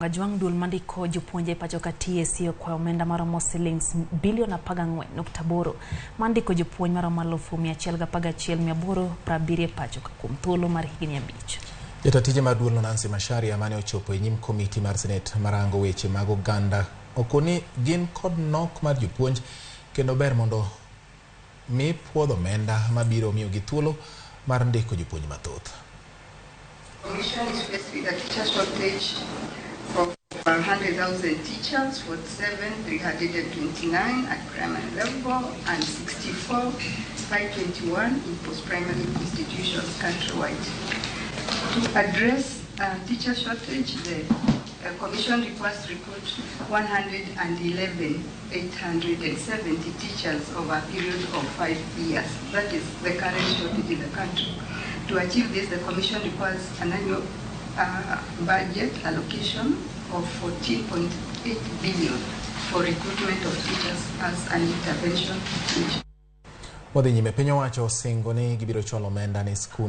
Gajwang' duol mandiko jopuonje pacho ka TSC okwayo omenda maromo silings bilion 14.8 mandiko jopuonj maromo 111,870 pacho ka kuom thuolo mar higni 5. Jata tije mar duolno Nancy Macharia mane ochopo e nyim komiti mar Senet marango weche mag oganda okoni gin kod nok mar jopuonj kendo ber mondo mi puodh omenda mabiro miyogi thuolo mar ndiko jopuonj mathoth. Commission is faced with a teacher shortage of 100,000 teachers, 47,329 at primary level and 64,521 in post-primary institutions countrywide. To address teacher shortage, the Commission requires to recruit 111,870 teachers over a period of 5 years. That is the current shortage in the country. To achieve this, the Commission requires an annual budget allocation of 14.8 billion for recruitment of teachers as an intervention measure. Wadhi nyime, piny owacho osingo ni gibiro chwalo omenda ne skunde.